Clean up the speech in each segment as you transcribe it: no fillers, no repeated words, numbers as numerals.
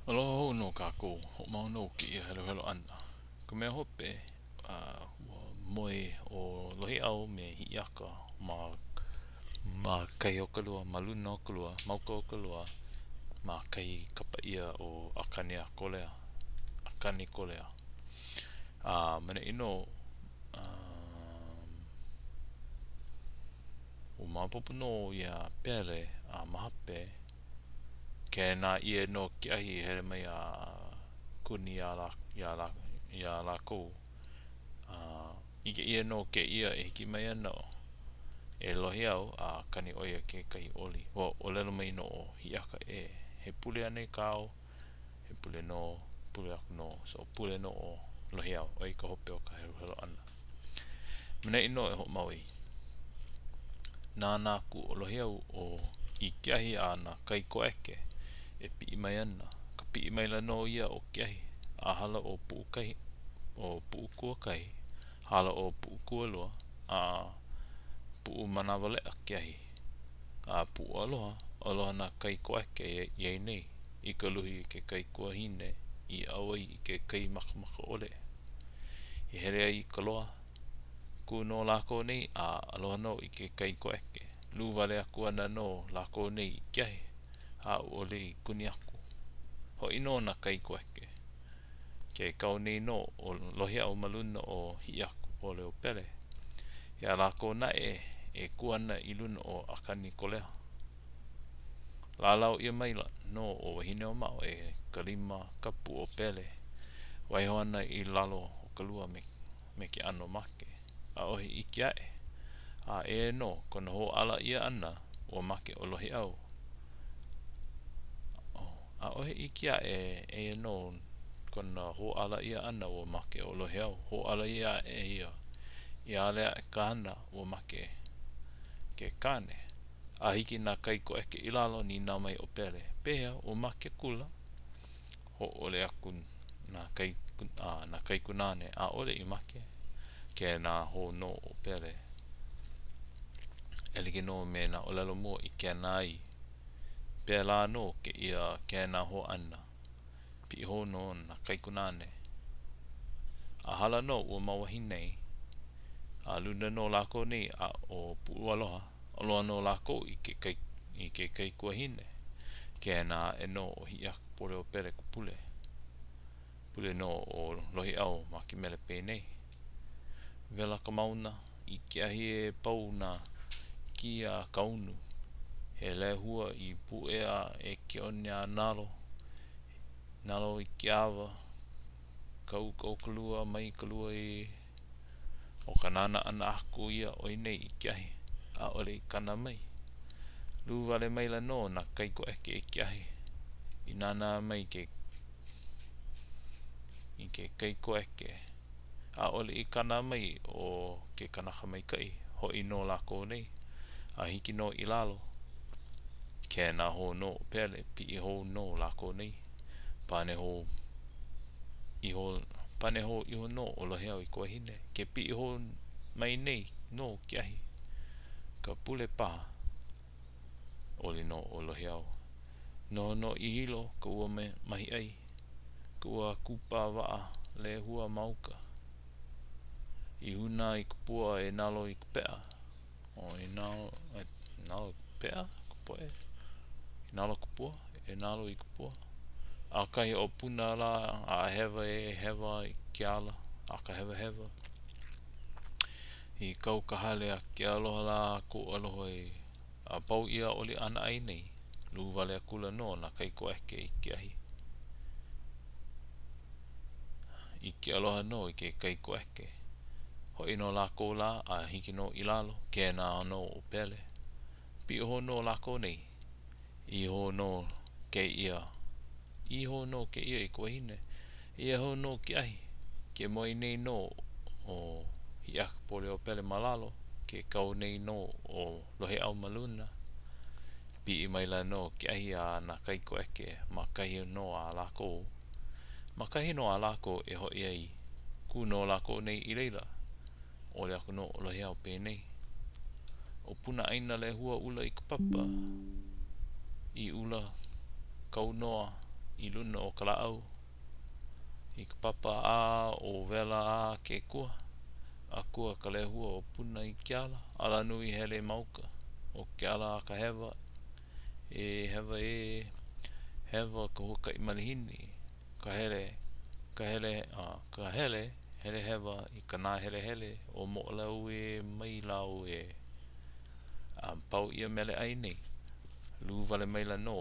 Aloha hou nō kākou, hoʻomau nō kēia heluhelu ʻana. Ka mea hope, uh, ua moe ʻo Lohiʻau me Hiʻiaka ma, ma kahi o ka lua, ma luna o ka lua, ma uka o ka lua, ma kahi kapa ʻia ʻo ʻAkaniakolea, ʻAkanikolea. A ma neʻi nō, um, ua maopopo nō iā Pele a ma hape, Kēnā ʻia nō ke ahi i hele mai a kuni iā lā, iā lā, iā lākou. A ʻike ʻia nō kēia e hiki mai ana e Lohiʻau a kani ʻo ia kekahi ʻoli. Ua ʻōlelo mai nō ʻo Hiʻiaka, ē, he pule anei kāu? He pule nō, pule aku nō. So, pule nō ʻo Lohiʻau. ʻO ia ka hope o ka heluhelu ʻana. Maneʻi nō e hoʻomau ai. Nānā aku ʻo Lohiʻau ʻo i ke ahi a nā kaikoʻeke e piʻi mai ana. Ka piʻi maila nō ia o ke ahi, a hala ʻo Puʻukahi, ʻo Puʻukuakahi, hala ʻo Puʻukualua, a puʻu manawaleʻa ke ahi. A puʻu aloha, aloha nā kaikoʻeke i ai nei i ka luhi i ke kaikuahine i ʻau ai i ke kai makamaka ʻole. I hele ai i ka loa, kū nō lākou nei a aloha nō i ke kaikoʻeke. Lū wale aku ana nō lākou nei i ke ahi, a ʻaʻole i kuni aku. Hoʻi nō nā kaikoʻeke. Ke kau nei nō ʻo Lohiʻau ma luna o Hiʻiakapualeopele. Iā lākou naʻe e kū ana i luna o ʻAkanikolea. Lālau ʻia maila nō ʻo Wahineʻōmaʻo e ka lima kapu o Pele, waiho ana i lalo o ka lua me, me ke ʻano make. ʻAʻohe ʻike aʻe. A eia nō kona hōʻala ʻia ʻana, ua make ʻo Lohiʻau. ʻAʻohe ʻike aʻe, eia nō kona hōʻala ʻia ʻana, ua make ʻo Lohiʻau. Hōʻala ʻia aʻe ia. I ale aʻe ka hana, ua make ke kāne. A hiki nā kaikoʻeke i lalo, nīnau mai ʻo Pele, Pehea, ua make akula? Hōʻole aku nā kai, a, nā kaikunāne, ʻAʻole i make. Kēnā hou nō ʻo Pele. E like nō me nā ʻōlelo mua i kēnā ai. Pēlā nō kēia kēnā hou ʻana. Piʻi hou nō nā kaikunāne. A hala nō ua mau wahi nei, a luna nō lākou nei a ʻo Puʻualoha, aloha nō lākou i ke kai, i ke kaikuahine. Kēnā aʻe nō ʻo Hiʻiakapualeopele ka pule. Pule nō ʻo Lohiʻau ma ke mele penei. Wela ka mauna i ke ahi e pau nā kia a ka unu. He lehua i puʻea e ke one a nalo, nalo i ke awa, ka uka o ka lua mai ka lua i ʻO ka nānā ʻana aku ia o ia nei i ke ahi, ʻaʻole i kana mai. Lū wale maila nō nā kaikoʻeke i ke ahi i nānā mai ke i ke kaikoʻeke. ʻAʻole i kana mai ʻo ke kanaka maikaʻi, hoʻi nō lākou nei, a hiki nō i lalo. Kēnā hou nō ʻo Pele, piʻi hou nō lākou nei. Pane hou iho, pane hou iho nō ʻo Lohiʻau i ka wahine, ke piʻi hou mai nei nō ke ahi. Ka pule paha. ʻOli nō ʻo Lohiʻau. Noho nō i Hilo ka ua mahiʻai, ka ua kūpā waʻa lehua ma uka. I hūnā i ka pua e nalo i ka peʻa. O i nalo, e nalo i ka peʻa ka poʻe? I nalo ka pua? E nalo i ka pua? ʻAkahi o Puna lā a hewa e hewa i ke ala a ka hewahewa. I kau ka hale a ke aloha lā koʻu aloha e. A pau ia ʻoli ʻana ai nei, lū wale akula nō nā kaikoʻeke i ke ahi. I ke aloha nō i ke kaikoʻeke. Hoʻi nō lākou lā a hiki nō i lalo, kēnā nō ʻo Pele. Piʻi hou nō lākou nei. Iho nō kēia. Iho nō kēia i ka wahine. Eia hou nō ke ahi. Ke moe nei nō ʻo Hiʻiakapualeopele ma lalo, ke kau nei nō ʻo Lohiʻau ma luna. Piʻi maila nō ke ahi a nā kaikoʻeke ma kahi nō a lākou. Ma kahi nō a lākou e hoʻi ai, kū nō lākou nei i laila. ʻOli aku nō ʻo Lohiʻau penei. ʻO Puna ʻāina lehua ʻula i ka papa, i ʻula kau noa. i luna o ka lāʻau. I ka papa a ʻo Wela a ke kua. Akua ka lehua o Puna i ke ala, alanui hele ma uka. ʻO ke ala a ka hewa, e hewa ē, hewa ka huakaʻi malihini, ka hele, ka hele, ka hele, hele hewa i ka nāhelehele o Moʻolau ē mai lāua ē. A pau ia mele ʻai nei, lū wale maila nō,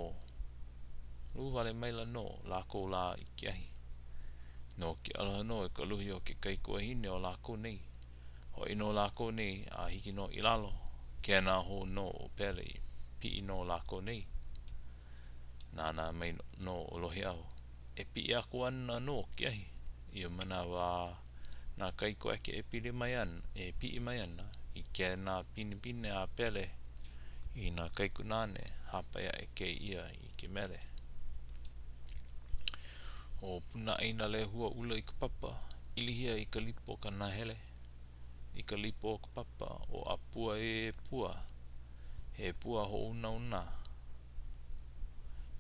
lū wale maila nō lākou lā i ke ahi. No ke aloha nō i ka luhi o ke kaikuahine o lākou nei. Hoʻi nō lākou nei a hiki nō i lalo, kēnā hou nō ʻo Pele i piʻi nō lākou nei. Nānā mai nō ʻo Lohiʻau, e piʻi aku ana nō ke ahi. I ia manawa a nā kaikoʻeke e pili mai ana, e piʻi mai ana i kēnā pinepine a Pele i nā kaikunāne, hāpai aʻe kēia i ke mele. ʻO Puna ʻāina lehua ʻula i ka papa, ilihia i ka lipo o ka nahele. I ka lipo o ka papa, ʻo ʻĀpua ē pua, he pua hoʻounauna.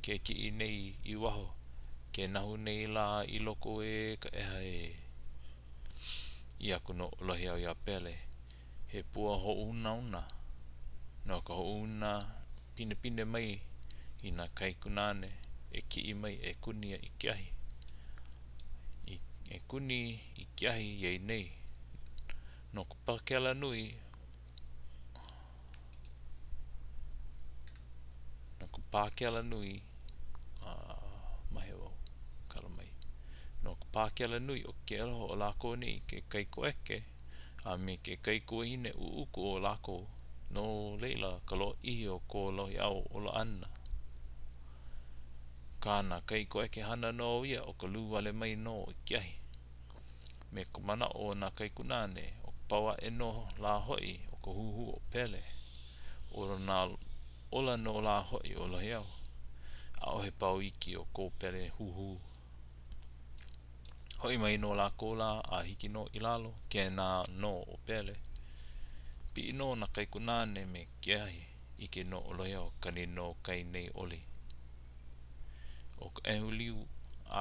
Ke kiʻi nei i waho, ke nahu nei lā i loko ē ka ʻeha ē. ʻĪ aku nō ʻo Lohiʻau iā Pele, he pua hoʻounauna. No ka hoʻouna pinepine mai i nā kaikunāne e kiʻi mai e kuni i ke ahi. E kuni i ke ahi i nei. No ka pākela nui, no ka pākela nui, a ma hea wau, kala mai. No ka pākela nui o ke aloha o lākou nei i ke kaikoʻeke a me ke kaikuahine ʻuʻuku o lākou, no laila ka lōʻihi o ko Lohiʻau ola ʻana. Kā nā kaikoʻeke hana nō ia ʻo ka lū wale mai nō i ke ahi. Me ka manaʻo o nā kaikunāne, ʻo ka pau aʻe nō lā hoʻi o ka huhū o Pele. Ola nā, ola nō lā hoʻi ʻo Lohiʻau. ʻAʻohe pau iki o ko Pele huhū. Hoʻi mai nō lākou lā a hiki nō i lalo, kēnā nō ʻo Pele. Piʻi nō nā kaikunāne me ke ahi, ʻike nō ʻo Lohiʻau, kani nō kai nei oli. ʻO ka ʻehu liu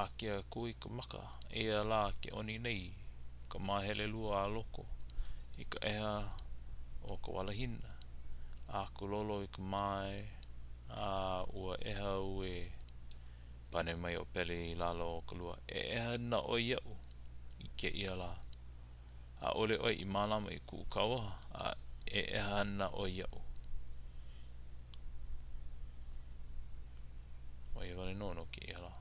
ākea kū i ka maka, eia lā ke ʻoni nei ka māhele lua a loko i ka ʻeha o ka walahina, a kūlolo i ka mae a ua ʻeha au ē. Pane mai ʻo Pele i lalo o ka lua, E ʻeha ana ʻoe iaʻu i kēia lā. ʻAʻole ʻoe i mālama i kuʻu kauoha, a e ʻeha ana ʻoe iaʻu. ʻO ia wale nō no kēia lā.